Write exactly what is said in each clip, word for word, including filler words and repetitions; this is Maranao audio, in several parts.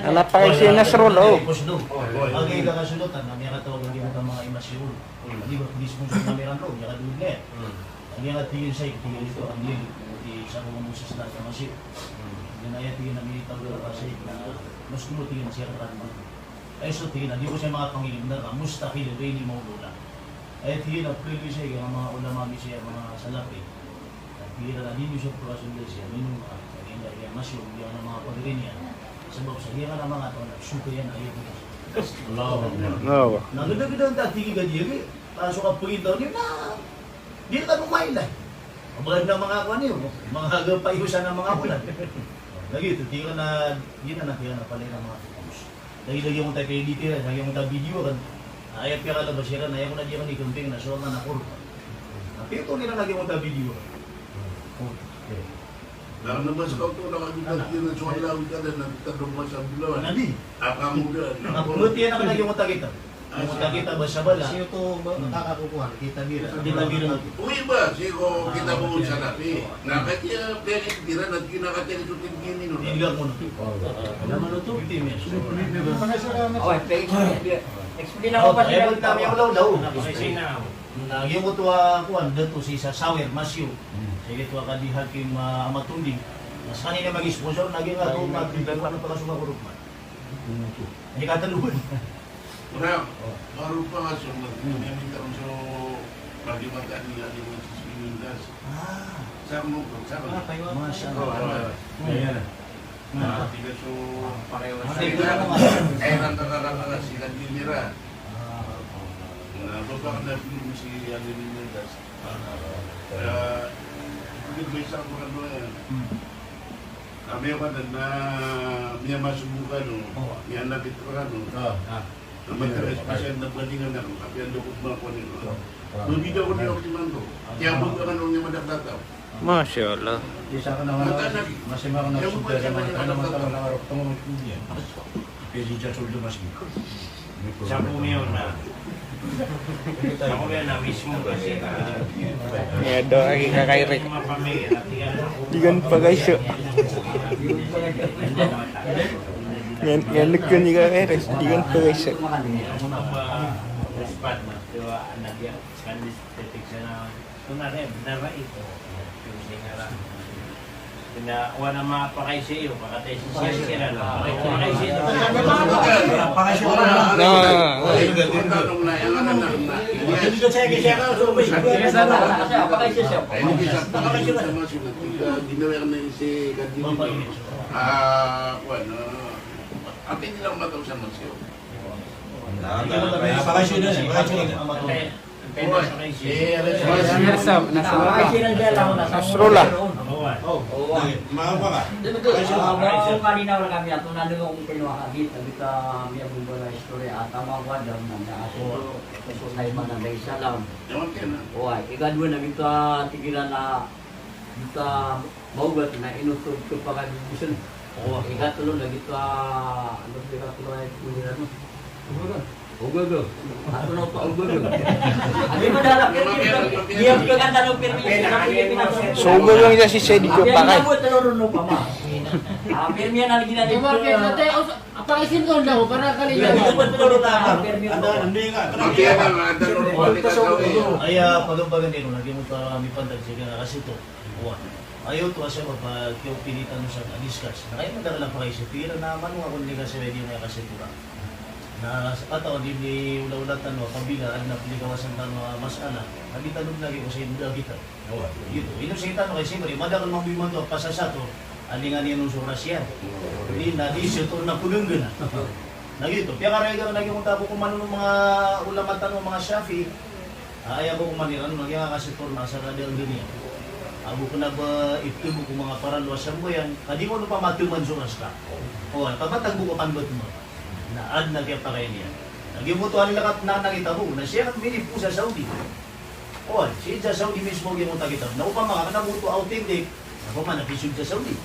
Ana pa kaisi Nasrullah, o. Agi ka kasodotan na miyakatawag a giyangkoto a manga imasyon. Di ba, di sponsor na miran ron, miyakadod na. Agi nga tig iyan sa, tig iyan sa, tig iyan sa, tig iyan sa, Aya tig iyan a minitaw iyan a Sheikh na mas kmo tig iyan a siya ka Rahman. Aya so tig iyan a di ko siya makapangilim na ka mustahil a ba ini maolawla. Aya tig iyan a pkhailay saya iyan a manga ulama mi saya, manga Salafi. Na tig iran a di niyo siya pkhasold siya, mino ka, aya tig iyan a manga pagari niyan. Sabap sa giya ka na manga taw na suka iyan a aya tig iyan. Allahu Akbar. Allahu Akbar. Na gdagda antaa tig iyan ka di, aya so kapagitaw niyan na Di tano mailay. Abagad na manga kowan iyo, manga agapay o sana manga kowan. Lagid oto, tig iran a, di na, na tig iran a palaya na manga photos. Lagid, lagid ako ta kay dito, lagid ako ta video kan. Aya piyakalabas iran, aya ko na di ako ni kumping na so Allah na korban. Tapi ito nila lagid ako ta video kan. Lagid na ba sa kaoto, lagid na tig iran so Allah, wika na, na tig iran sa bulawan. Nabi. Akamuda. Ako, tig iran a lagid ako ta kita. Mota kita ba sa bala? Sii oto ba, kakakokohan, kita bira. Kita bira. Oway ba, sii ko kita ba sa nabi. Na kagiya piyakit bira na kinakatiri so tingkini no. Hindi ka kuno. Naman oto, tingkini. Oway, explain ako pa sila, kami ako daw daw. Na giyoto a kowan, dato si sa Sawer, Masyo. Sii giyoto a kadi Hakim, ah, Amatunding. Na skaniyan a mag-sponsor, na giyoto a magpipinta ko na pagkasuma ko rukman. Hindi ka tanungan. Ora, baru pa nga so, mag-, hmm, minta ko so, bagi mata ni Ali Moses Pimentas. Ah. Sa mo, sa mo. Ah, kayo. Masha Allah. Oh, ano? Hmm. Ayan. Ah, tiga so, pareho. Ah, sa tiga ina, so. Ay, nang kakakaka, sila di nira. Ah. Na, baba na film si Ali Pimentas. Ah. Ah, hindi ba isang mga ano yan? Hmm. Kami ako na, na, miyamasok ko kano, miyanakit ko kano. Ah. Na mataras pa siya na balikan ako, kami ang lukot ba ako nila. Ah. Mabida ko niyo ako si Manto. Kaya mo ka kano niya madakdataw. Masha Allah. Isa ka naman, matanak. Masima ka na. Kaya mo sudya ka sa mga niya tao, madakdataw. Tama, tama, tama, tama. Pwede dyan sa ulo, mas. Sa Pumeo na. Sa Pumeo na mismo kasi. Iya, doa ki Kaka Eric. Di kan pagaiso. Ngan, ngan nagkan ni Kaka Eric, di kan pagaiso. Na, wana mapakay sa iyo, pakatay sa siya, siya na, pakay sa iyo. Na, na. Ah, kuwan, ah, atin lang mataw sa masyo. Nasab, nasab. Nasrullah. Maong kalinaw rkami a tonaa dn ko pinowa ka gita, gita miyabobala istorya a tama ko Adam na miyakasold so Sulaiman alayhis salam. Oway, ikadowa na gita tig iran a gita Maogat na ino so kapakay bo sn. O, ikatlo na gita, ano, ikatlo ay, ano, Ogogo. Ano na pa, Ogogo? Ano ba dala, Pirmi? Iya, pagkanta ng Pirmi. So Ogogo ang isa si Sedi ko pakay. Ano ba, talo ron, no, pa, ma? Ah, Pirmi, ano, ginagawa ko? Apa isin ko daw para kali. Iya, ano ba, talo ron, ah, Pirmi? Ano, hindi nga. Aya, pag-, pag-, hindi ko lagi mo pa mipantag sa kasi to. Oway. Aya oto a sabap a kiyaopini tano sa a-discuss. Na kay madakl a pakaiza, tig iran a mano ako nila sa radio na ikasatora. Na sa katawan di, di olaola tano a pabila, adn a pnikawasan tano a masala. Na di tano lagi ko sa indo a kitab. Oway. Giyoto. Ino sa tano kay siyempre, madakl mambo imanto a pasasator, alingan iyan on so orasyan. Di na, di siya to na pnggn. Na giyoto. Piyakarayag akn lagi ko ta bo ko mano o manga ulama tano, manga Shafi'i. Ah, aya bo ko man iran, na giya ka kasi torna sa kada ang dunya. Ago ko na ba ito bo ko manga paralo a sambayang, ka di ko no pamatman so oras ka. O, pabatag bo ko panbat mo. Na adn a kiyapakay niyan. Na giyoto a lalakat na nakita bo, na siya kat minipo sa Saudi. O, si sa Saudi mismo giyoto a kitab. Na opama ka, na bo to authentic. Na opama na pisod sa Saudi.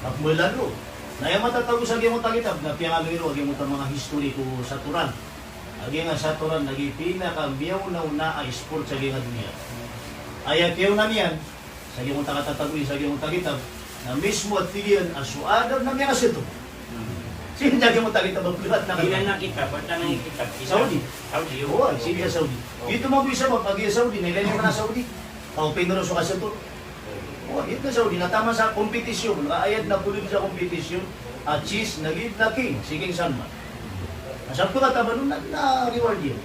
At mula do. Na aya matatago sa giyoto a kitab, na piyangaloy ro, giyoto a manga history ko sa Turan. Lagid nga sa Torah, lagid pinakamiyaona-ona a sports sa giyangkai a doniya. Aya kiyaona niyan, sa giyangkoto a katatago, sa giyangkoto a kitab, na mismo a tig iyan a so adab na miyakasato. Sii sa giyangkoto a kitab a pulaat na Ilan na kitab? Ba't na may kitab? Saudi. Saudi, oo. Oo, sii sa Saudi. Giyoto mambo i sabap a giya Saudi, na ilay niyo man a Saudi. Kaw pinaro so kasato. Oo, giyoto a Saudi, na taman sa kompetisyon, na aya dn a polo sa kompetisyon, a chess, na giya dn a king, si King Salman. Na sa pkataman on na, na reward iyan.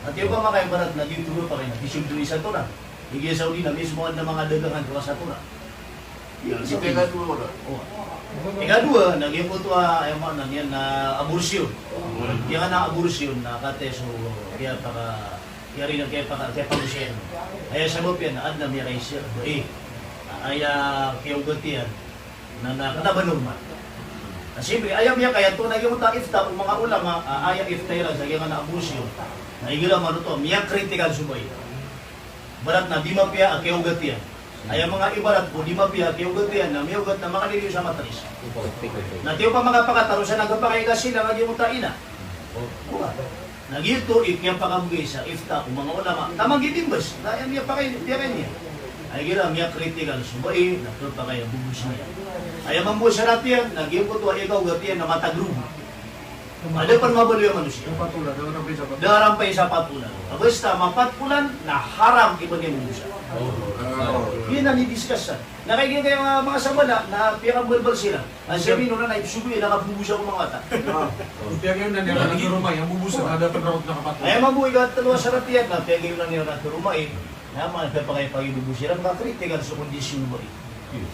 Ati opama ka ibarat na giyoto a pakay na, di siyoto isa to na. Igira sa Saudi na mismo adn a manga dagangan ko sa Torah. Ikadowa, wala. Oo. Ikadowa, na giyangkoto a, aya maana niyan na abortion. Giyangkanan a abortion na kataya so, kiyapaka, kiyari na kiyapaka, kiyapagosiyan. Aya sabap iyan na adn a miyakaisa a bai. Aya kiyaogat iyan na, na kna ba normal. Na siyempre, aya miyakaisa oto na giyangkoto a ifta o manga ulama, a, aya ifta iran sa giyangkanan a abortion. Na igira man oto, miyakritical so bai. Ibarat na di mapiya a kiyaogat iyan. Aya manga ibarat ko di mapiya a kiyaogat iyan na miyaogat na makaliliyo sa matris. Na tiyopa manga pakataro sa nagapakay ka sila nga di mo ta ina. Na giyoto i kiyapakabgay sa ifta o manga ulama. Taman giyoto i mbas. Na aya miyapakay, piyakay niyan. Aya igira miyakritical so bai, na kiyapakay a bobos iyan. Aya mambo sarat iyan, na giyoto a ikaogat iyan na matag rogo. Adn a pn mabaloy a manosiya. Apat olan, da rampay sa apat olan. Da rampay sa apat olan. Basta mapat olan na haram i pnimbobosa. Giyanan i discuss-an. Na kagiya kaya manga, manga sabala na piyakambalbal siran. An sabi nora na ipsogo iyan a kabobosa ko manga wata. Piyagayonan iran a karoma i, a bobosa, adn a pn rawat na kapat olan. Aya mambo ikatlo a sarat iyan na piyagayonan iran a karoma i. Na manga piyapakipagibobos iran, makritikal so kondisyon o bai.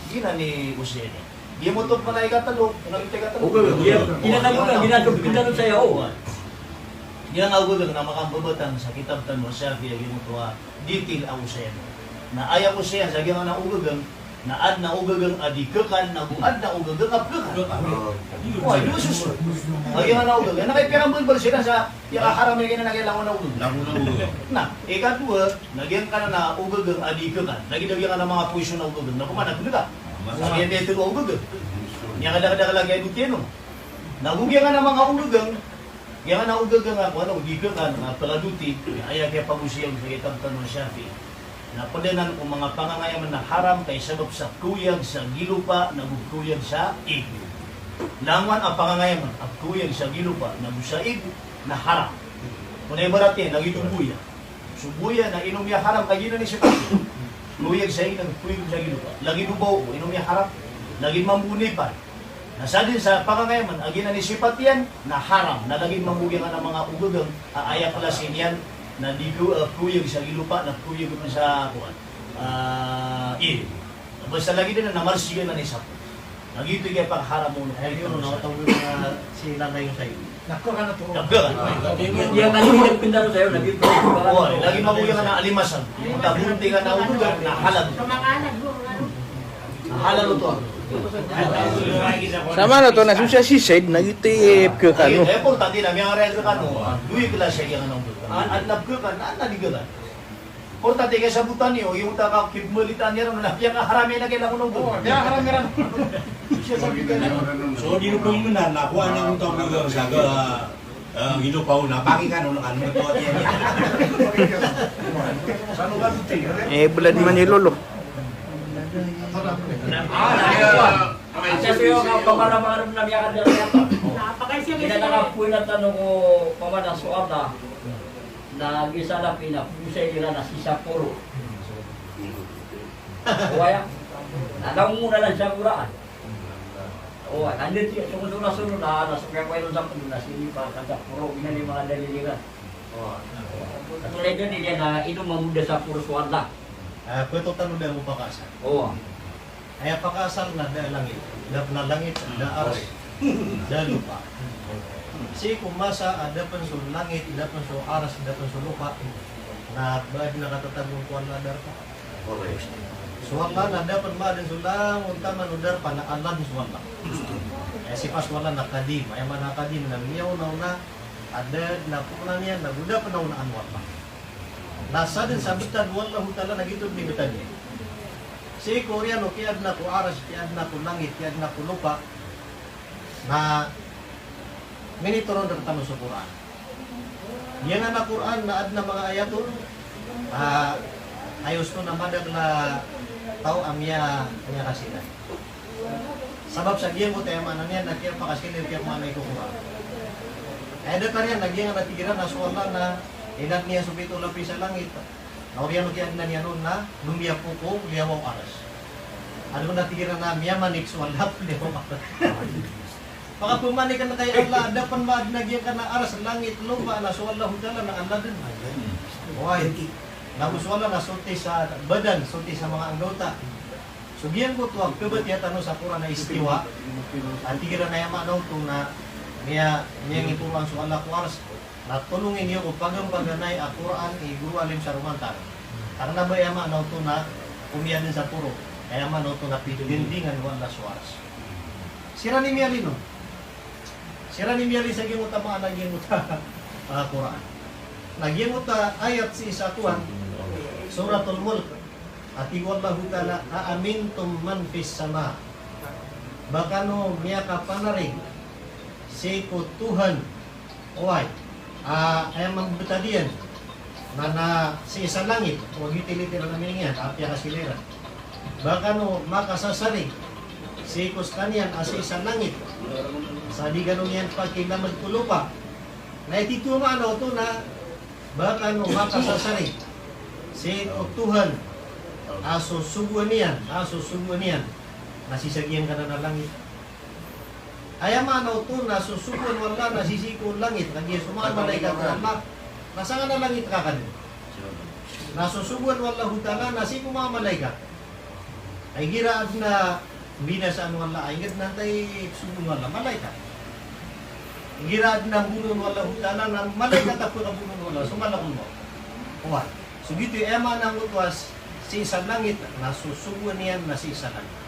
Giyanan i osay niyan. Giyoto pn a ikatlo, ino i ikatlo? Ogagang. Giyanan, giyanan, giyanan, giyanan saya, o. Giyanan a ogagang na makambabatan sa kitab tano a Shafi'i, giyoto a detail a osayan. Na aya osayan sa giyanan a ogagang, na adn a ogagang a di kkan, nago adn a ogagang a pkkan. Kkan. Wa, di osos. Sa giyanan a ogagang, na kay piyakambalbal siran sa piyakaharam iyan na giyanan a ogagang. Langon a ogagang. Na ikadowa, na giyangkanan a ogagang a di kkan. Lagid a giyangkanan a manga poison a ogagang. Na koman a pkkan. Sa giya di tlo a ogagang. Miyakadakdakl a giya dotiyan on. Na go giyangkanan a manga ogagang, giyangkanan a ogagang a kowan a di kkan, na pkadoti, aya kiyapagosay on sa kitab tano a Shafi'i. Na pd anan ko manga pangangayaman a haram, kay sabap sa koyag sa gilopa, nago koyag sa ig. Langowan a pangangayaman a koyag sa gilopa, nago sa ig, na haram. Kon ibarat iyan, lagid o boya. So boya na ino miyaharam ka giyanan i sipat iyan. Koyag sa ig, koyag sa gilopa. Lagid o bao, ino miyaharam. Lagid mambo o nipal. Na sadn sa pangangayaman a giyanan i sipat iyan na haram. Na lagid mambo giyangkanan a manga ogagang a aya klasi niyan na di ko, ah, koyag sa gilopa, na koyag sa kowan. Ah, ig. Basta lagid anan na marsigan anan i sapo. Na giyoto i kiyapakaharam on. Aya, giyoto na oto na si Nanay Usayn. Nagkakan oto. Nagkakan. Iya, kani pinagpinta ko sayo, lagid mambo giyangkanan a alimasag. Tabunting anan a ogagang na halal. Halal oto. Saman oto na so siya si Said, na giyoto i pkkan on. Aya, importante na miyangaraya kkan on. Dowa i klasi a giyangkanan a ogagang. Adn a pkkan, adn a di kkan. Importante kay sabotan iyo, iyo ta ka kipmbalitaan iran, na piyakaharam iyan a kailangan o ogagang. O, piyakaharam iran. So, di ko pangnan, na kowa na ko tawag sa ga, eh, ino pa una, bakit ka nung ano to, yan, yan. Eh, blood man yung lolo. Asa iyo nga pamana-mana na miyakan dyan. Hindi na nakapuwi na tanong ko pamana soal na. Na gisa na pinaposay iran na si Sapporo. Oway a. Na langon na lang sa Qur'an. Oway, anda ti, so, so, na, so, na, na, so, kaya ko iron sa Sapporo, na sini pa, ka Sapporo, ina ni mga dalil iran. Oway. Katulad iyan, ino mambo da Sapporo so Allah. Ah, pwede tano da mo pakasa. Oway. Aya pakaasal na da a langit, da pn a langit, da aras, da lopa. Sii ko masa a da pn so langit, da pn so aras, da pn so lopa, na ba dn a katatago ko Allah a darpa. So Allah na da pn ba dn so langon taman o darpa na Allah dn so Allah. Aya sipat o Allah na qadim, aya maana qadim na miyaona-ona, a da dn a poona niyan, na go da pn a onaan o Allah. Na sadn sa btad o Allahu Ta'ala na giyoto dn i btad iyan. Sii ko oriyan o kiyaadna ko aras, kiyaadna ko langit, kiyaadna ko lopa, na minitoron rktano so Qur'an. Giyangkanan a Qur'an na adn a manga ayat on, ah, aya osto na madakl a taw a miya, miyakasilay. Sabap sa giyangkoto aya maana niyan na kiyapakasilay, kiyapamaanay ko Qur'an. Aya datar iyan na giyangkanan a tig iran a so Allah na inadn iyan so pito lapis a langit. Na oriyan o kiyadnan iyan on na lomiyapok ko liyawaw Aras. Adn a tig iran na miyamanik so Allah ko liyawaw Aras. Pakapamanik ka na kay Allah, da pn maadn a giyangkanan a Aras, langit, lopa, na so Allahu Ta'ala na Allah dn. Oway. Na go so Allah na sotis sa badan, sotis sa manga anggawta. So giyangkoto a kabatiya tano sa Qur'an a istiwa. A tig iran a aya maana oto na miya, miyangiporoan so Allah ko Aras. Na tolongin iyo ko pagampaganay a Qur'an i goro alim sa roman tano. Karna ba aya maana oto na komiya dn sa poro. Aya maana oto na pidndingan o Allah so Aras. Siran i miyalin on. Siran i miyalin sa giyangkoto a maana giyangkoto a, ah, Qur'an. Na giyangkoto a ayat sii sa kowan, Suratul Mulk. A tig o Allahu Ta'ala, "A amintum man fis sama." Ba kano miyakapanarig sii ko Tuhan, oway, a, aya mambtad iyan, na, na sii sa langit, o giyoto i literal a meaning iyan, a piyakasilay iran. Ba kano makasasarig sii ko skaniyan a sii sa langit, sa di kano niyan pakilamd ko lopa. Na aya titho a maana oto na ba kano makasasarig sii ko Tuhan a so sogoan iyan, a so sogoan iyan na sii sa giyangkanan a langit. Aya maana oto na so sogoan o Allah na sii ko langit, na giya so manga malaikat o Allah na sangkanan a langit ka kano. Na so sogoan o Allahu Ta'ala na sii ko manga malaikat. Ay igira adn a binasaan o Allah, ay ingd na antaa i sogoan o Allah, malaikat. Igira adn a bonoon o Allahu Ta'ala na malaikat a pkabonoon o Allah, so malakul mawt. Oway. So giyoto i aya maana angkoto a sii sa langit, na so sogoan iyan na sii sa langit.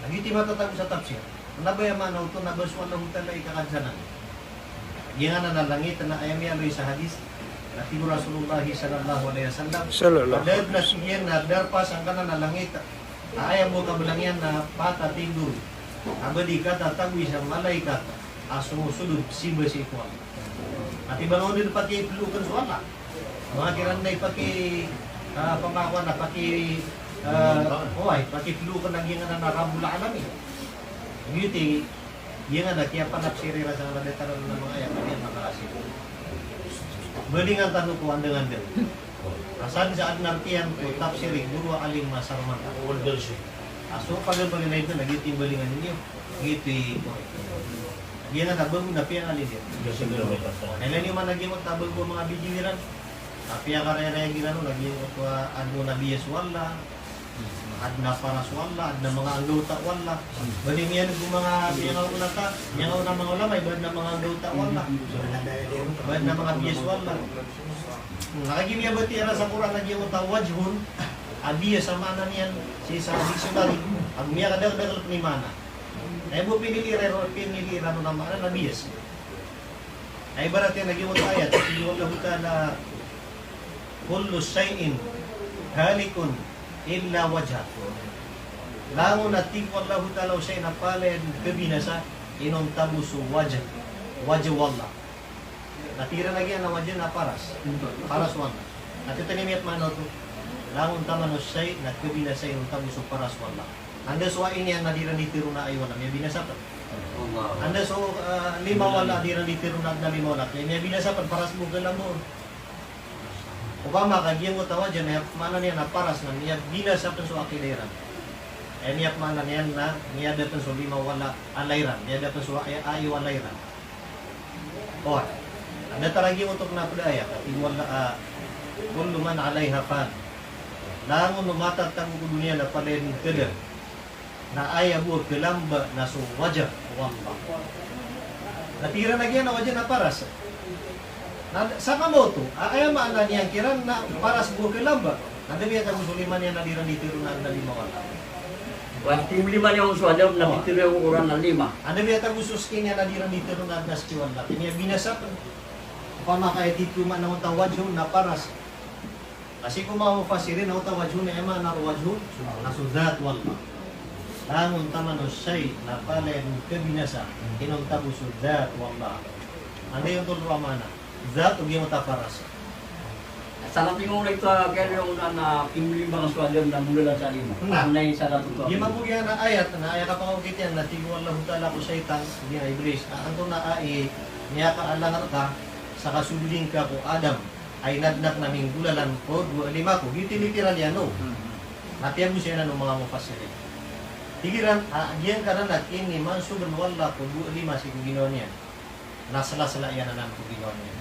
Na giyoto i matatago sa tafsir. Na ba aya maana oto na ba so Allahu Ta'ala i kakadsanan. Giyangkanan a langit na aya miyaaloy sa hadith, na tig o Rasulullah sallallahu alaihi wasallam, sallallahu. Pd a tig iyan na darpa sangkanan a langit a aya bo kablang iyan na patatindog a ba di katatagoy sa malaikat a somosodod simba sii ko Allah. Ati ba nga on dn pakiplokn so Allah. Manga kiran na ipaki, ah, pamakowan a paki, ah, oway, pakiplokn a giyangkanan a Rabbul Alamin. Giyoto i, giyangkanan a kiyapanapsir iran sa manga datar a manga ayat a miyapangarasi. Balingan tano ko andang-andang. Asar sa adn a artiyan ko tafsir i goro a alim a sa roman tano. A so pagpaganayin na giyoto i balingan iyo. Giyoto i, giyanan a ba bo na piyangalin iyo. Kailan iyo man a giyangkoto a ba bo a manga video iran a piyakarayarayag iran on a giyangkoto a adn a biyas o Allah, adn a paras o Allah, adn a manga anggawta o Allah. Ba di miyaneg ko manga piyangaonata, miyangaona a manga ulama, ba adn a manga anggawta o Allah, ba adn a manga biyas o Allah. Na kagiya miyabatiya iran sa Qur'an a giyangkoto a wajhun, a biyas a maana niyan sii sa dictionary, a miyakadakdakl pn i maana. Aya bo pinili iran, pinili iran on a maana na biyas. Aya ibarat iyan a giyangkoto a ayat, tig o Allahu Ta'ala, "Kullu shay'in halikun illa wajhah." Langon a tig o Allahu Ta'ala o shay na palaya dn kabinasa, inonta bo so wajh, wajh o Allah. Na tig iran a giyanan a wajh na paras. Paras o Allah. Na tig iyan a miyapmaana oto. Langon taman o shay na kabinasa inonta bo so paras o Allah. Anda so ai niyan na di iran di tharoon a ai o Allah, miyabinasa pn. Anda so, ah, lima o Allah, di iran di tharoon a adn a lima o Allah, miyabinasa pn, paras bo kalamba on. Opama ka giyangkoto a wajh na aya maana niyan na paras na miyabinasa pn so aqidah iran. Aya miyapmaana niyan na miyada pn so lima o Allah a Allah iran, miyada pn so ai, ai o Allah iran. Oway. Anda taragi oto na pd a ayat, tig o Allah, ah, "Kullu man alayha fan." Langon o matatago ko doniya na palaya dn kd. Na aya bo a kalamba na so wajh o Allah. Na tig iran a giyanan a wajh na paras. Na sa kamaoto, a, aya maana niyan kiran na paras bo a kalamba. Anda miyatago so lima niyan a di iran di tharoon a adn a lima o Allah. Pati lima niyan so adn a di tharoon a lima. Anda miyatago so ski niyan a di iran di tharoon a adn a ski o Allah. Miyabinasa pn. Opama ka aya titho a maana o wajhun na paras. Ka sii ko manga mufassirin na o wajhun na aya maana o wajhun na so dhat o Allah. Langon taman o shay na palaya dn kabinasa, inonta bo so dhat o Allah. Anda iyan oto a maana. Dhat o giyangkoto a paras. Sa na tingor ito a kaya niyo na, na pinggolima ka so Adam na molalan sa lima. Na. Antonaa i isa na toto. Giya mambo giyanan a ayat, na aya kapakaokit iyan na tig o Allahu Ta'ala ko shaytan, giya Iblis, a antonaa i miyakaalang rka sa kasododin ka ko Adam a inadn akn a minggolalan ko dowa a lima ko. Giyoto i literal iyan, o. Hmm. Na piyagosay anan o manga mufassirin. Tig iran, a, giyangkanan a kinimansuban o Allah ko dowa a lima sii ko ginawa niyan. Na slasla iyan anan ko ginawa niyan.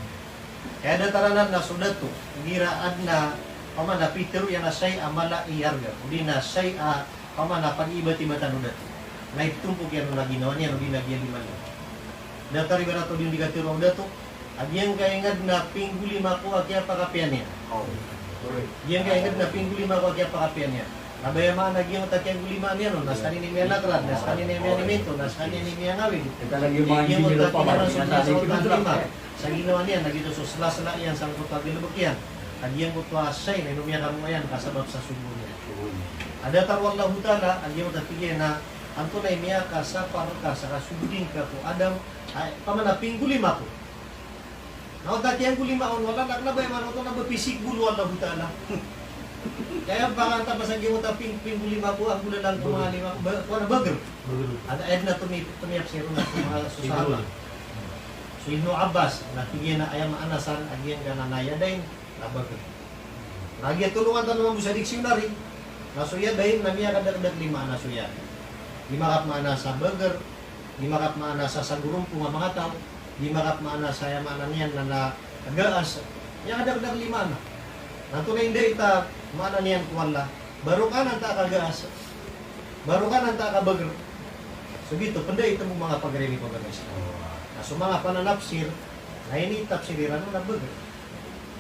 Kaya datar anan na so dato, igira adn a, opama na pitharo iyan a shay a mala i arga, odi na shay a, opama na pag-iibat-ibatan o dato. Na iptompok iyan on a ginawa niyan, odi na giya lima niyan. Datar ibarat o di on di katharo o dato, a giyangkai a inadn a pinggolima ko a kiyapakapiya niyan. Oh, correct. Giyangkai a inadn a pinggolima ko a kiyapakapiya niyan. Na ba aya maana giyangkoto a kiyanggolima niyan on, na skaniyan i miyanakrad, na skaniyan i miyaniminto, na skaniyan i miyangawid. Ito lagi yung mga giyangkoto a engineer pa, kinamasodan sa lima. Sa ginawa niyan, na giyoto so slasla iyan sangkoto a galbk iyan. A giyangkoto a shay na ino miyakaroa iyan, ka sabap sa sogo niyan. A datar o Allahu Ta'ala, a giyangkoto a tig iyan na antonaa i miyakasapar ka sa kasododin ka ko Adam, a, opama na pinggolima ko. Na o ta kiyanggolima on o Allah, na kna ba iman oto na ba pisikbol o Allahu Ta'ala. Kaya ba ka antaa ba sa giyangkoto a ping-, pinggolima ko a golalan ko manga lima, ba, ko na bagr. Bagr. Adn a, adn a tomi-, tomiyapsir on a so manga so sahaba. So Ibnu Abbas, na tig iyan a aya maana san a giyangkanan a yadayn, na bagr. Na giya tolongan tano mambo sa dictionary, na so yadayn na miyakadakdak lima maana so yad. Di makapmaana sa bagr, di makapmaana sa sagorompong a manga taw, di makapmaana sa aya maana niyan na, na gaas. Miyakadakdak lima maana. Na antonaa i inda i ta maana niyan ko Allah. Barokan antaa ka gaas. Barokan antaa ka bagr. So giyoto, pnda i ta bo manga pagari niyan ko agama Islam. Na so manga pananapsir, na initapsir iran on na bagr.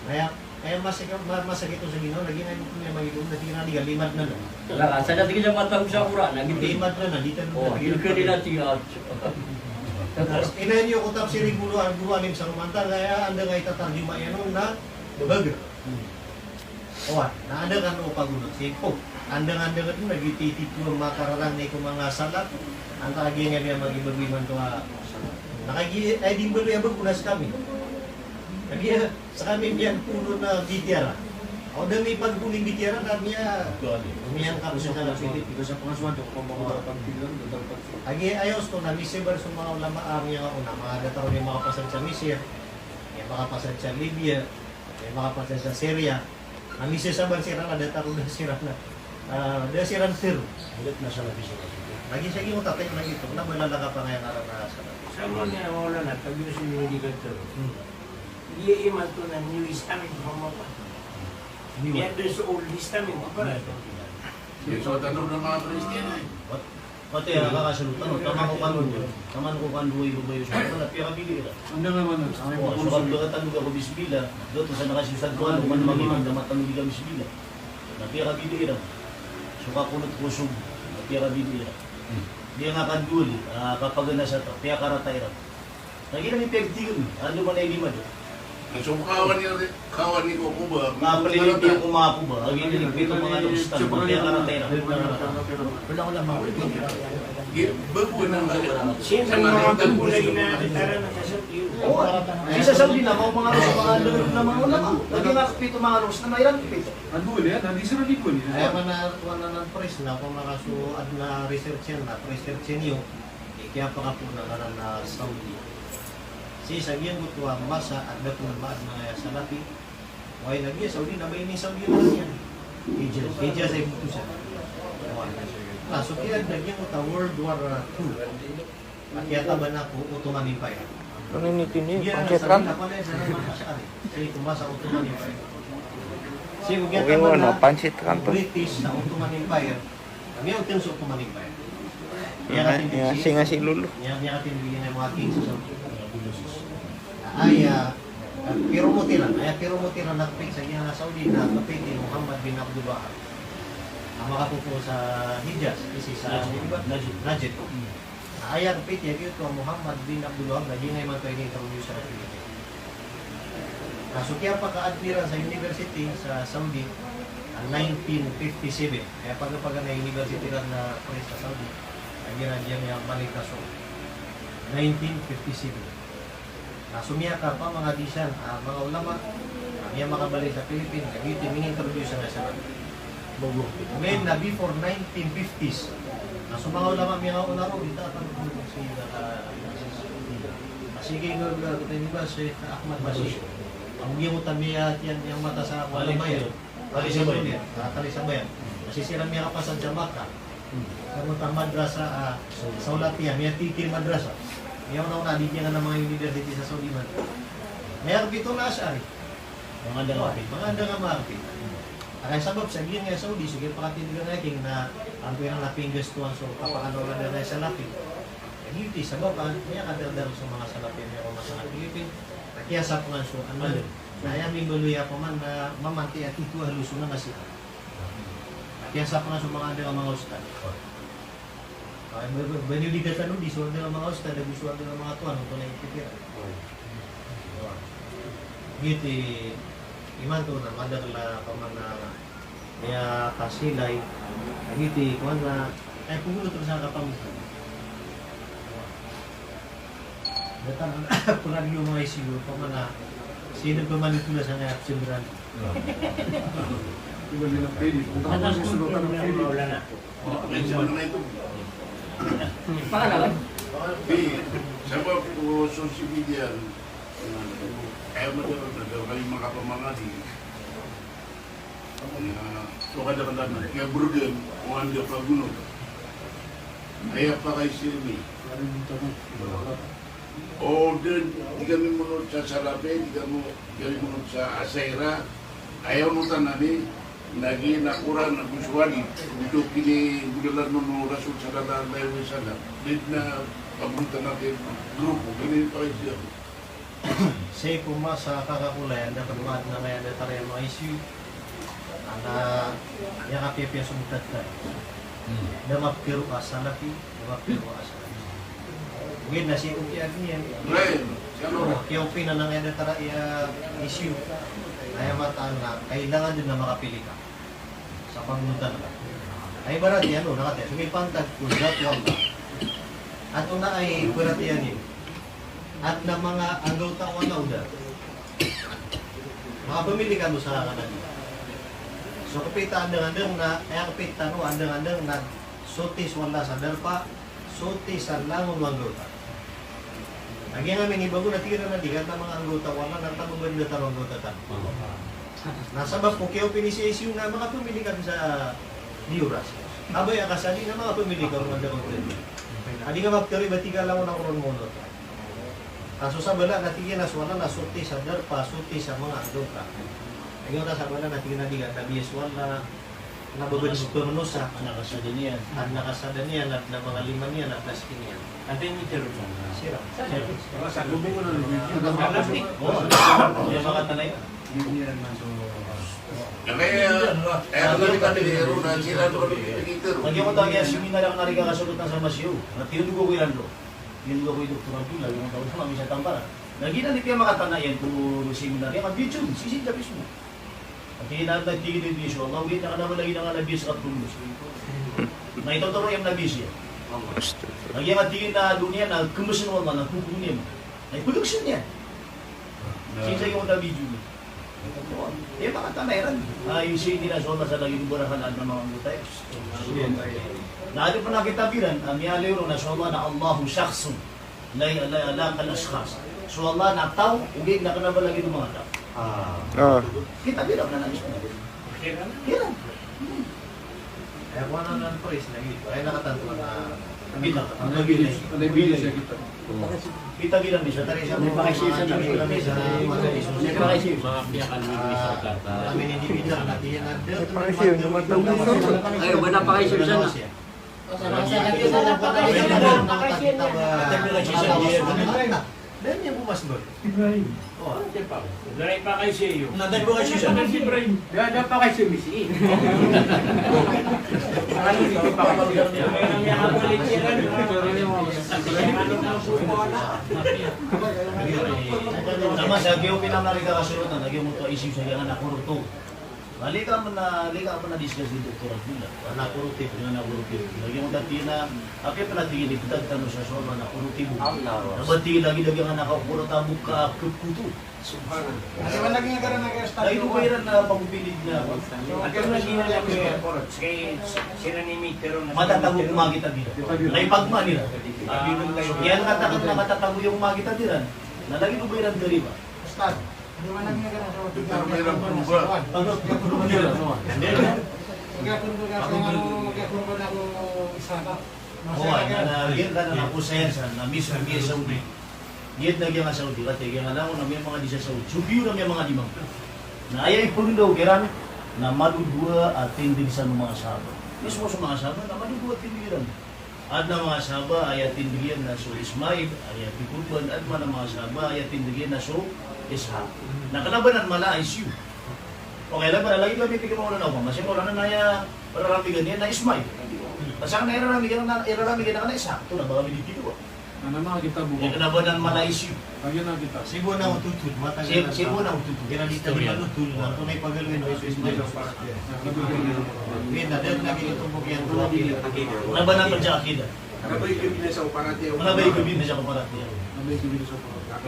Kaya, kaya masakit, ma-, masakit on sa ginawa, lagid na ino ko miyamangidong, na tig iran a lima dn anan. Wala ka, sa dati ka dyan matag sa Quran, na gito. Lima dn anan, di tano. Oh, di ka nila tig iyan. Tapos, inayon iyo ko tafsir i guro, guro alim sa Roman ta, kaya anda nga itatarjuma iyan on na bagr. Hmm. Oway, na anda kano o pagonot sii ko. Anda nga, anda nga dn, na giti, tito, makararang na iko manga salaf. Antaa ka giyangkaya a miyamagibagay imanto a. Na kagiya, ay, di mbaloy a bago na skami. Kagiya, Skami miyan polo na bitiyara. Aw da mipagpolo i bitiyara na miya, miyangkap sa pangasuhan. Kagiya aya osto na misebar so manga ulama a miyangaona, manga datar o miyakapasad sa Misir, miyamakapasad sa Libya, miyamakapasad sa Syria. Na misesabar siran na datar o da siran na, ah, da siran tharo. Lagid na Salafi siran. Lagid sa giyoto, tatay na giyoto. Na ba lalaka pa ngaya ngaran na Salafi? Sa manga ulama, pag-iwas niyo di ka tharo. Hmm. Iya imanto na New Testament, pamapa. Iya da so Old Testament, pamapa. Iya, so tano na manga Kristiyan, eh. Pati a kakasalo tano, taman ko kano, taman ko kano i babay o sa, wala, piyakabidi iran. Anda nga man, o, so kano ka tano ka ko bismillah, dato sa nakasisad ko ano, man mangimam, taman tano di ka bismillah. Na piyakabidi iran. So kakunot ko sub, na piyakabidi iran. Di nga kanduli, ah, kapaganasa ta, piyakarata iran. Lagid na mipiyagtigan, anda man a ilima da. So kawan iyo, kawan iyo ko ba? Mapaliliti ko manga ko ba? Lagid na pito manga loks tano, piyakarata iran. Wala, wala, manga. Gi-, bago na nga. Sino sa manga tagbo na ina-, tara na sa Saudi? Oo. Sii sa Saudi na, manga, manga loks, manga loks na manga ulama. Lagid na pito manga loks na mairan, pito. Ano ulit? Ano, di sila di po niya. Aya man a, kuwan anan, pres na, kung makaso, adn a research iyan na, research iyan iyo. Kiyapakapoon anan a Saudi. Sii sa giyangkoto a masa a da kon maadn angkaya Salafi. Oway, na giya Saudi, na ba ini Saudi na iyan? Hijaz. Hijaz a ibotosan. Oway. Na so kiyaadn a giyangkoto a World War Two. A kiyataban ko Ottoman Empire. Ano ini tini? Giya na Saudi na pala, na masa Ash'ari. Sii ko masa Ottoman Empire. Sii ko kiyataban na British sa Ottoman Empire. Kami ang tim sa Ottoman Empire. Iya, iya, singa si Lulu. Iya, iya, tim bigyan ng mga king sa Saudi. Aya, ah, piromote iran, aya piromote iran na kapit sa giya Saudi na kapit i Muhammad bin Abdul Wahhab. Ang makapupo sa Hijaz, isi sa, di ba? Najd. Najd. Aya kapit iya giyoto a Muhammad bin Abdul Wahhab na giya imanto ini introduce sa Pilipinas. Na so kiyapakaadn iran sa university sa Saudi, ah, nineteen fifty-seven. Aya paganapagan a university iran na pres sa Saudi. Lagid iran giya miyabalik a so nineteen fifty-seven. Na so miyakapamangadi san a manga ulama a miyamakabaloy sa Philippines, na giyoto i minintroduce sangkai sa Nabi. Ogaid na before nineteen fifties, na so manga ulama miyangaoona roo, di ta panood si Sheikh Al-Aziz. Masih kay gagawin ba si Ahmad Masih. Ang giyoto a miyatiyan, miyamata sa Kuala Bayan. Tali Sabayan. Ah, Tali Sabayan. Kasi sila miyakapasad sa Makkah. Hmm. Sa manga madrasa, ah, Saulatiya, miyatitiri madrasa. Miyaona-ona, di niyan na manga university sa Saudi man. Miyakapito na Ash'ari. Manga anda nga maarti. Manga anda nga maarti. Aya sabap sa giyangkaya Saudi, so kiyapakatindg a ngayakn na, antonaa i pinggastoan so kapakalola a Salafi. Giyoto i sabap a miyakadardar so manga Salafi a miyaoma sa Philippines. Na kiyasapngan so, ano, na aya mimbaloy a paman na mamanti a tito ahlu sunnah na sii. Na kiyasapngan so manga anda nga manga ustad. Ah, ba, ba, ba niyo di katanodi so anda nga manga ustad, ago so anda nga manga tuan, antonaa i pikiran. Giyoto i imanto na madakl a paman na miyakasilay. Giyoto i kowan na, ay, pagulot roo sa kapamilya. Datar a pangadi o manga I C U, paman na, sii dn paman i tola sangkai a pzambaran. Di ba nila pwede? Kung tapos yung sulat ng pwede. Pangalan? Di, sabap ko so sibidiyan, kaya madalag na daw kayo makapamangadi. Aya, so kadaklan na, kaya burden, o anda pagunod. Aya pakay sirmi. O den, di kami monot sa Salafi, di kami, di kami monot sa Ashaira. Aya onotan ami, na giya Quran, na go so hadith, go so kinigolalan o Rasul sallallahu alaihi wasallam. Di na pagunod tano a grupo, kami pakay sirmi. Sii ko masa a kakapolay, anda pn maadn angkaya datar iyan manga I C U. Anda, aya kapiyapiya so mutadkar. Hmm. Da maptharo a Salafi, da maptharo a Salafi. Ogaid na sii ko kiyaadn iyan. Right. Kiyaopinan angkaya datar iyan I C U. Aya mataan na kailangan dn na makapili ka sa pagonotan ka. Ay, ibarat iyan, o, na katii, so mipantag ko zakat, antonaa i ibarat iyan, adn a manga anggawta o Allah o da. Makapamili kano sa kanadi. So kapita andang-andang na, aya kapita tano andang-andang na soti so Allah sa darpa, soti sa langon o anggawta. Lagid ami ini bago na tig iran a di, adn a manga anggawta o Allah na taman bo datar o anggawta tano. Na sabap ko kiyaopini si I C U na makapamili ka sa di oras. Abay, aya kasadi na makapamili ka ron a da ko. A di ka maptharo i ba tig a langon ako ron monot. Ka so sabala na tig iyan a so Allah na soti sa darpa, soti sa manga anggawta. Lagid o ta sabala na tig iyan a di ka, tabiya so Allah na babad so pamanosa. Adn a kasada niyan. Adn a kasada niyan, adn a manga lima niyan, adn a siki niyan. Anda ini terus? Siran. Siran. Sa gubong na. O, aya makatanay. Lagid o ta giya seminar a narika kasogotan sa Masiu. Na tiyondog ako iran ron. Tiyondog ako i Doktor Abdullah, aya manga taw na mami sa Tampara. Lagid o ta giya makatanay iyan ko seminar iyan, ka video, sii sa Facebook. Ati na, ati na, insha Allah, ogaid na kna ba lagid a Nabi sa katulus. Na itotoro iyan a Nabi siya. Lagid a ati na doniya na kmbsn o Allah na kokomi niyan. Na ipagkasn iyan. Sii sa iyo na video. Aya makatanay iran. Ay, sii na so Allah sa lagid o barahan a manga anggawta iyan. Na adn pn a kitab iran a miyaaloy ron na so Allah na Allahu shakhsun. La, la, la kal ashkhas. So Allah na taw, ogaid na kna ba lagid o manga taw. Ah. Kitab iran na nagis. Iran. Hmm. Aya ko anan a price na giyoto. Aya nakatanto na. Kitab. Kitab iran. Kitab iran, di sa tari sa. May pakaisim sa tabi. May pakaisim. Mga piyakan mo sa kata. Kami ni Dividan, na tiyan na. May pakaisim, yung matawag sa. Ay, wala pakaisim sa na. Ibrahim. O, di pa. Dari pa kay siyo. Na, dari pa kay siyo. Dari si Ibrahim. Da, da pa kay siyo, misi. Ano, di pa kay siyo. Tama sa giyo pinamari ka kasulatan, lagid mo to isip sa giyangan a kurto. Lika pn a, lika pn a discuss ni Doktor Abdullah. Ana koruptibo, ana koruptibo. Lagid o tig iyan a, apiya pn a tig iyan i btad tano sa sowa na koruptibo. Na ba tig iyan lagid a giyangkanan a kakorot a bok a kpkoto. Subhanallah. Lagid o ba iran na pagopilid na. Matatago ko makakit iran. Na ipagmaan iran. So, iyan katakit na matatago ko makakit iran. Na lagid o ba iran kariba. Ustadh. O, na, na, giyanan a ko saya san, na mismo giya Saudi. Giyanan a giyangkai a Saudi, katii giyanan a ako na miyamangadi sa Saudi. So, giyanan a miyamangadi mambo. Na aya ipngndaw kiran, na madodowa a tindg san o manga sahaba. Mismo so manga sahaba, na madodowa a tindg iran. Adn a manga sahaba a aya tindg iyan na so Ismail, aya pikorban, adn man a manga sahaba a aya tindg iyan na so Ishaq. Na kna ba nan mala a issue. Okay, kna ba nan lagid a pipikir o Maulana, o ba masi o Maulana na aya raramigan iyan na Ismail. Pasal na aya raramigan na, aya raramigan na kna Ishaq, oto na ba kami di kidowa. Kna ba nan mala a issue. Sii bo na ototol, matagal na. Sii bo na ototol. Kna di tano manotol na, antonaa i pagaloyn o Ismail. Kna ba nan pn sa akida. Kna ba i kabinasa o paratiyaya. Kna ba i kabinasa o paratiyaya. Kna ba i kabinasa o paratiyaya. Kna ba i kabinasa o paratiyaya. Kna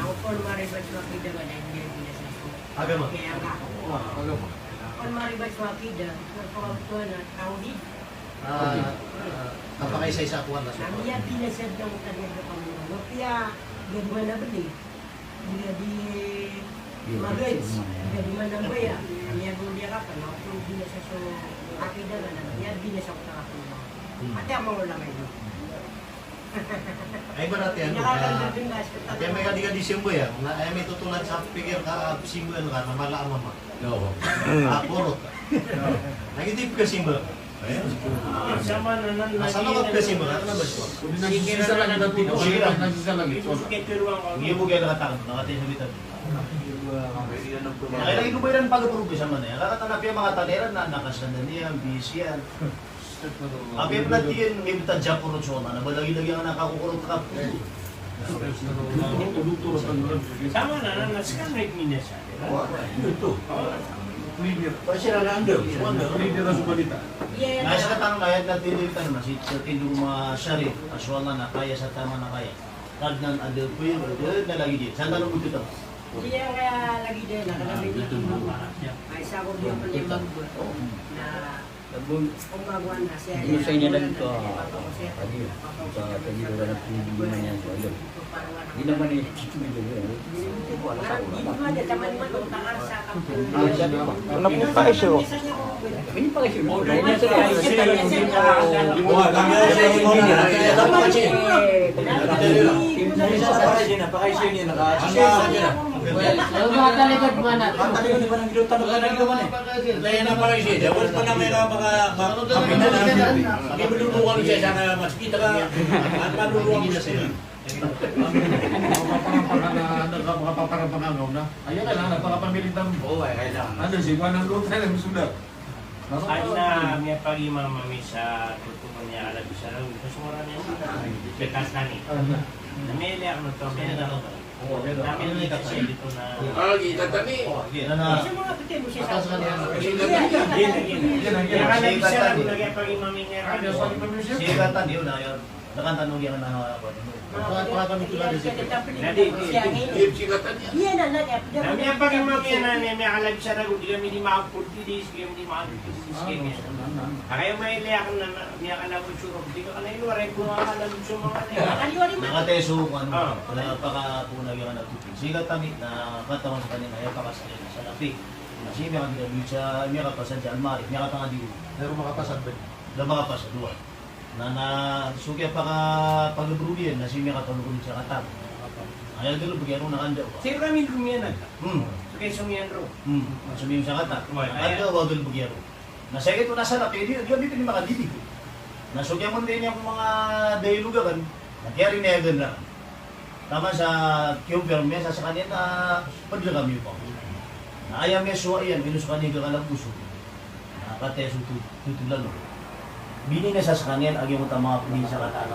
ba i kabinasa o paratiyaya. Agama. Agama. Kon maribat so akida, kon maribat so akida, kon maribat so akida, tawhid. Ah, ah, kapakaisa-isa ko Allah. Na miyabinasa dn o tanda a kamono. Mapiya, di man a beli. Di, di, magais. Di man a baya. Miyago di a kapan. Ako di na sa so akida na. Miyabinasa ko tanda a kamono. Ati a manga ulama ino. Ay, ibarat iyan, ah, ati a miyakadi-kadi sa sambayang, na aya mitotolad sa pikir ka, ah, simba ka, na mala a mama. Oo. Ah, korot ka. Na giyoto i pkasimba. Ayan. Asal ka pkasimba, kna ba so? Sige, sige. Sige, sige. Sige, sige. Kaya lagi ko ba iran pagproblema man aya. Kaya kata na piya manga tanda iran na, na kasanda niyan, bisiyan. Apiya pn a tig iyan, mibtad sa korot so Allah, na ba lagid a giyangkanan a kakokorot ka. Sama na, na, na, sekarang naik minus. Ito. Leader. Leader na so balita. Na isa tano na ayat na tindg tano na si, sa tindg o manga Sharif, a so Allah na kaya sa tama na kaya. Kadnan a da pn, da na lagid iyan. Sa tano oto tano. Iya, kaya lagid iyan, na, na, na, na, na, Di na sa inadaan ko, tadi, sa tadi ko na pinili man iyan so ayat. Di naman i titili ko. Ano po tayo, sir? Ano po tayo, sir? Wala talaga, mana? Layan na pala siya, dapat pa na may mga, mga, mga, mga, hindi mo luluwal siya, sana mas kita ka, at maluluwal mo siya. Makapaparang pangagaw na. Ayan ka na, napakapamilit ng. Oo, ay, kailangan. Ano, si Juan ang luta, alam, sulat. Adn a miyapagimam ami sa totoo niyan a Arabia Saudi, so ngaran iyan, Shikatani. Na miyailay akn oto, miyailay akn oto. Na miyailay akn oto. Ah, Shikatani. Miyailay akn oto. Miyailay akn oto. Shikatani, yun, ayun. Dakan tano giyanan a, apa, na di, di, di. Na miyapagimam iyan a, na miyakalabi sa rago, di kami di maapod, di, di, di kami di maapod, di, di, di, di. Kaya mailay akn na, na, miyakalabod so rago, di ka kala ino, aray ko, makalabod so manga, na. Nakatay so, ano, ah, na pakapoon a giyanan a topic. Sii ka tani, na katawan sa kaniyan, aya pakasakit na sa lapi. Na sii miyakabida, miyakapasad sa almari, miyakatangadi. Pero makapasad ba? Da makapasad, duwa. Na, na, so kiyapaka-, pagbrodiyan, na sii miyakapagbrodi sa katang. Aya galbk iyan on na kanda. Sii rami romiyan, ah. Hmm. So kiyasong iyan ron. Hmm. So miyasong sa katang. Kanda, wa galbk iyan ron. Na sii kito na sa lapi, di, di, di, di makadidi. Na so kiyamonday niyan ko manga dialogue akn, na kiyarinayagan akn. Taman sa kiyompirm iyan sa skaniyan na pd rkami oto. Na aya miyasowa iyan, ino skaniyan i kakalabosan. Na kataya so to-, totolan on. Bini na sa skaniyan a giyangkoto a manga pd sa kata.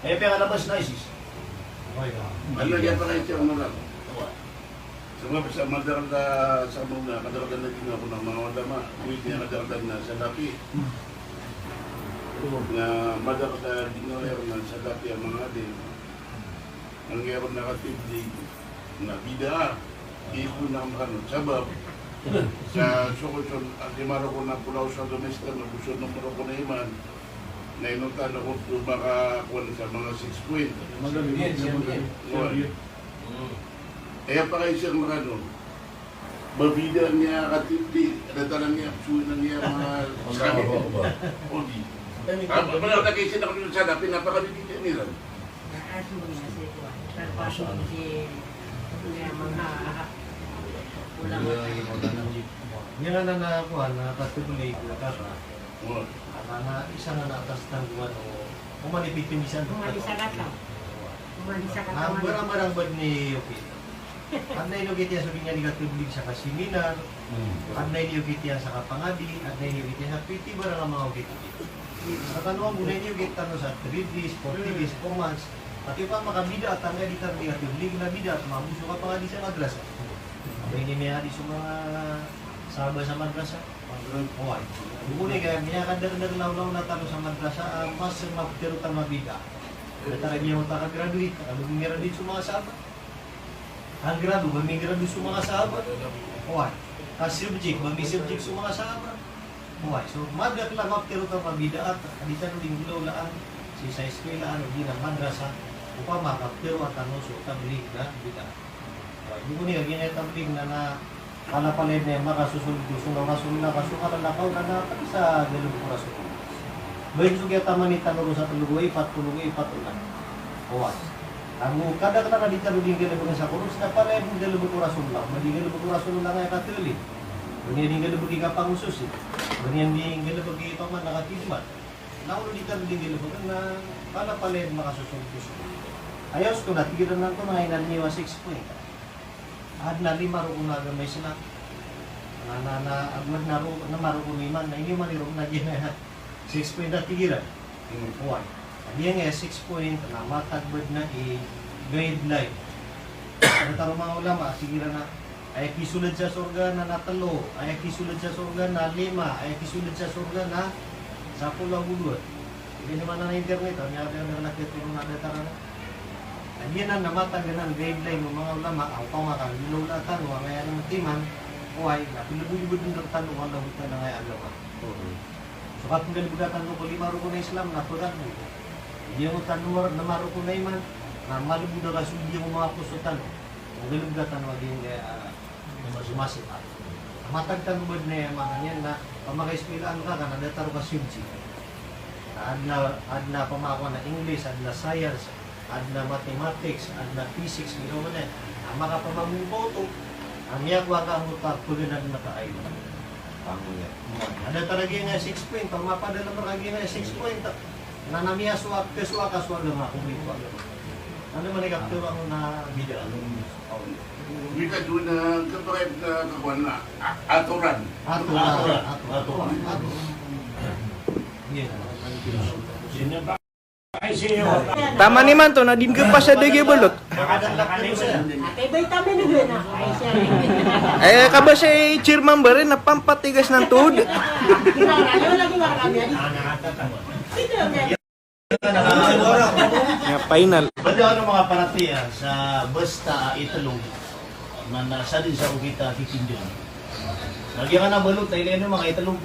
Aya piyangalabas na ISIS. Ano, aya pakaiza ko na lang. Sabap sa madakl a, sa manga kadaklan a ginawa ko na manga ulama, o iti a kadaklan a Salafi. Na madakl a ginawa iyan a Salafi a manga alim. Anggiya ko na katablig na bid'ah. Di ko na makano, sabap sa so ko son, a di maro ko na pulaw sa agama Islam, a so numero ko na iman. Na ino tano ko to makakuan sa manga six point. Aya pakaiza ko na kano. Mabida niyan katablig, datar iyan, so iyan manga Allahu Akbar. O di. Apa, mana lagi sila ko sa Salafi, pinapakabibida nila. Niyan anan a kuwan, a katablig, a kara. Ana na isa na atas tanggungan o, o manipipindisan. Umanisa ka tao. Umanisa ka tao. Ang barang-barang bad ni Yoki. Adn a inokit iyan so di niyan di katablig sa kasiminar. Adn a inokit iyan sa kapangadi. Adn a inokit iyan sa piti barang a manga okit-okit. Sa tano a bo na inokit tano sa three days, forty days, four months. Pati opama ka bid'ah tano a di tano di katablig na bid'ah, mabos o kapangadi sa madrasa. Aya ini miyadi so manga sahaba sa madrasa. Oway. Bokon i ka miyakadakdakl a olaola tano sa madrasa, a mas maptharo tano a bid'ah. Datar a giyangkoto a ka-graduate, ka ba mingraduate so manga sahaba. Ka-gradu, ba mingraduate so manga sahaba. Oway. Ka-subject, ba mi-subject so manga sahaba. Oway. So, madakl a maptharo tano a bid'ah, a di tano di nggolaolaan, sii sa eskwelaan, o di na madrasa, opama ka ptharoa tano so tablig na bid'ah. Di ko niyan, giyangkai a tablig na, na palapalaya niyan makasosold ko sunnah o Rasulullah, ka so kalalakaw na, na pati sa galbk o Rasulullah. Ba ino so kiyataman tano ron sa tlo go ipat, tlo go ipat, tlo go ipat. Oway. Ago kadaklan a di tano di nggalbkn sa koros, na palaya bo nggalbk o Rasulullah. Ba di nggalbk o Rasulullah angkaya kathali. Ba niyan di nggalbk i kapangososi. Ba niyan di nggalbk i opama na kathidmat. Na olo di tano di nggalbkn na palapalaya niyan makasosold ko sunnah. Aya osto na, tig iran antonaa i inadn iyo a six point. Adn a lima rokon o agama Islam. Na, na, na, ago adn a ro-, lima rokon o iman, na ino man i rokon a giya na six point a tig iran. Hmm. Oway. Giyangkai a six point na matag badn a i guideline. Datar o manga ulama, tig iran a aya kisold sa sorga na, na tlo, aya kisold sa sorga na lima, aya kisold sa sorga na sapolo ago dowa. Aya niyan man a internet, a miyada na, na kiyatoron a datar anan. Na giyanan na matag anan guideline o manga ulama, a opama ka nggolaola tano angkaya anan timan, oway, na pnlbodbodn rktano o Allahu Ta'ala angkaya agama. So kapnggalbka tano ko lima rokon a Islam na pkatbo. Giyangkoto a lima rokon a iman, na malbod a kasold iyan ko manga poso tano. Pnggalbka tano a giyangkaya, ah, so masa. Matag tano badn a aya maana niyan na Makaispilaan ka, ka na datar ka subject. Adn a, adn a pamakowa na English, adn a science, adn a mathematics, adn a physics, giraw man iyan. A makapamambo ka oto, a miyakowa ka angkoto a paganad na ka ayo. Pangoya. Adn a datar a giyangkaya six point, a mapadalm rka giyangkaya six point. Na, na miyasowa, kasowa, kasowa gama ko mikowa. Anda man i kaptero angkoto a bida. Bida doon na kapakay na kakuan na, a-, atoran. Atoran. Atoran. Atoran. Atoran. Taman imanto na di ngka pasad a giya balot. Aya kabasa i Chairman Barin na pampatigas ng tuhod. Aya final. Bada ano mga paratiyaya sa basta a itlog na nasa din sa okit a kikinda. Lagyan ka ng balot, ay lagyan mo mga itlog.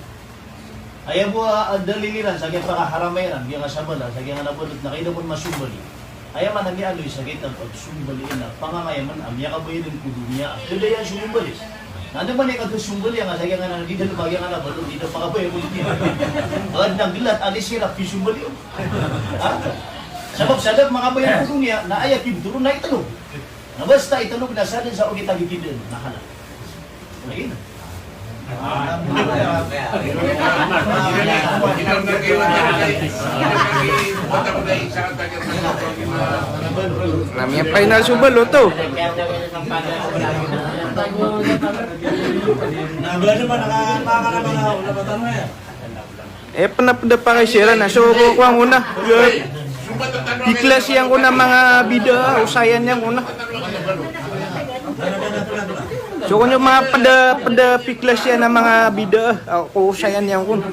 Aya bo a, a dalil iran sa kiyapakaharam iran, giya nga sabala, sa giya nga na balot na kailangan masumbali. Aya man a miyaaloy sa kitab a sumbali iyan na pangangaya man a miyakabayad ko doniya a kadayan sumbali. Na anda man i kasumbali, aya nga sa giya nga na di dal ba giya nga na balot, di dal makabayad ko doniya. Agad na gilat, alis sira, pisumbali. Ha? Sabap sa da makabayad ko doniya, na aya kibtoro na itlog. Na basta itlog na sa den sa okit a kikinda, na halal. Lagi na. Na miyapainal so balot o. Eh, pn a pd a pakay siran na so ko, ko angkona. Piklas iyan ko na manga bida, osayan iyan ko na. So ko niyo manga pd a, pd a piklas iyan a manga bida, a, ko osayan iyan ko na.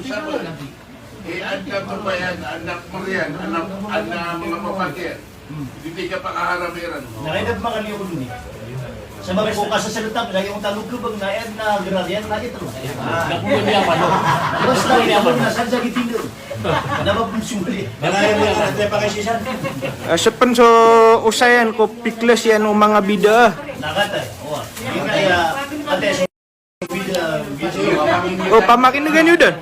Eh, adn a tobayan, adn a kmariyan, adn a, adn a manga papatiyan. Di tig a pakaharam iran. Na kaya dapat makaliyo ko doni. Sabap ko kasasalita, lagi ko talo ko bang na iyan na grar iyan na ito. Ah. Basta iyan na sa sa gitilo. Na mapun sumbali. Ah, so pn so osayan ko piklas iyan o manga bida. Na kata, o. Di kaya, ate, O, pamakin'g iyo dn.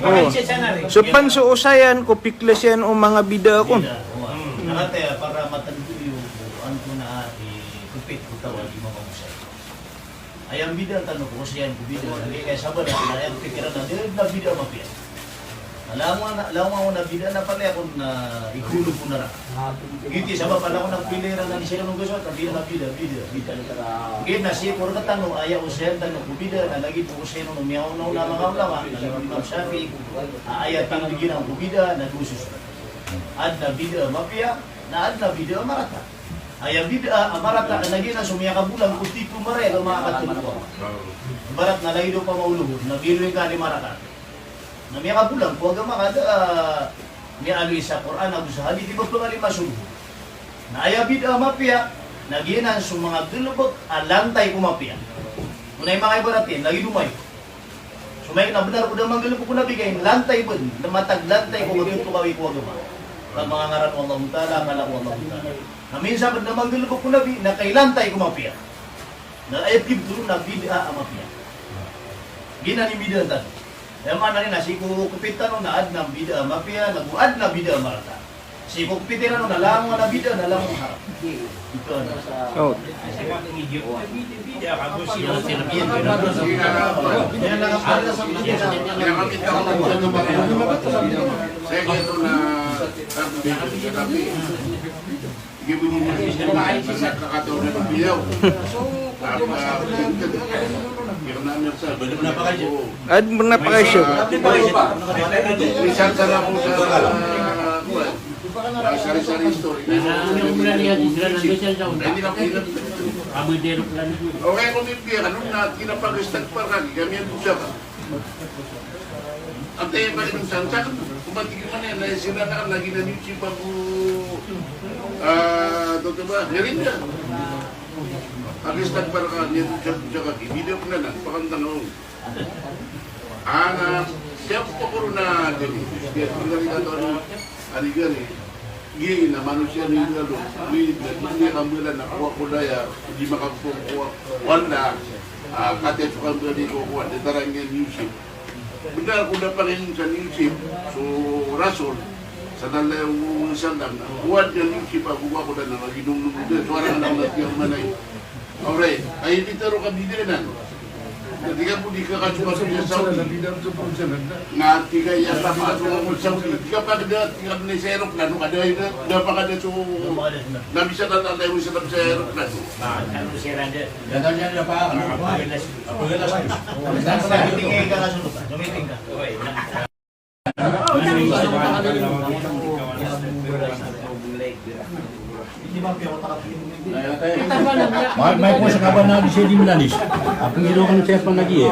O. So pn so osayan ko piklas iyan o manga bida kon. Aya mbidaan tano ko osayan ko bida, lagid kaya sabala, na aya pikiran na, di na bida mapiya. Na langon a, langon a bida na palaya kon na ikolo ko na ra. Giyoto i sabap a langon a piliran na di siran o gaso, na bida, bida, bida. Giyoto na sii ko rktano, aya osayan tano ko bida, na lagid o osayan o miyaona-ona a manga ulama, na lagid o Imam Shafi'i, a aya tindg iran ko bida, na dowa so. Adn a bida mapiya, na adn a bida marata. Aya bida a marata na giyanan so miyakabolang ko tito maraya a manga katolika. Ibarat na lagid o pamaologon, na biloy ka lima rakaat. Na miyakabolang ko agama ka da, a, miyaaloy sa Qur'an ago sa hadith, di ba pngalima so. Na aya bida a mapiya, na giyanan so manga galbk a lantay ko mapiya. Onay manga ibarat iyan, lagid o mayo. So mayo na bnar ko da manggalbk ko Nabi kay lantay bn, na matag lantay ko katotokawi ko agama. Ka manga ngaran o Allahu Ta'ala, kala o Allahu Ta'ala. Na minsan bn na manggalbk ko Nabi, na kay lantay ko mapiya. Na aya pibtoro na bida a mapiya. Giyanan i bida tano. Aya maana niyan na sii ko kpit tano na adn a bida a mapiya, na go adn a bida a marata. Sii ko kpit iran on na langon a bida, na langon a haram. Ito na. O. Ad, pernah pakai show. Sari-sari story. Okay, kung hindi, ano na, kinapag-start pa ka, kami ang pusaka. Ante, balik ng sansak, kumatigil man yan, na sila na, lagi na yung sipa ko, ah, toto ba, merinda. Pag-start pa ka, niya pusaka, pusaka, hindi na pala na, pakantang ako. Ana, siya po ko na, jadi, siya po na rin ato, ano, ari-gari. Giya na manosiya ni Ilalo, wi, na di niyan kambala na kowa ko daya, di makakowa ko Allah, ah, katii so kambala ko kowa, da tarang iyan i Yusuf. Bnar ko da pangnin sa ni Yusuf, so Rasul, sallallahu alaihi wasallam, kowa dn i Yusuf, ago kowa ko da na maginomnom dn, so arang na tiyan manay. Alright, ay di taro ka bida nan. Na tig ka bo di ka kasowa sa Saudi. Na tig ka iya ka kasowa sa Saudi. Di ka pagda, di ka bnay sa eroplano, kada ina, da pa kada so, na bisa na tayo sa sa eroplano. May, may po sa kabanali siya di mlalis. Ako ngiro kami siya panagi eh.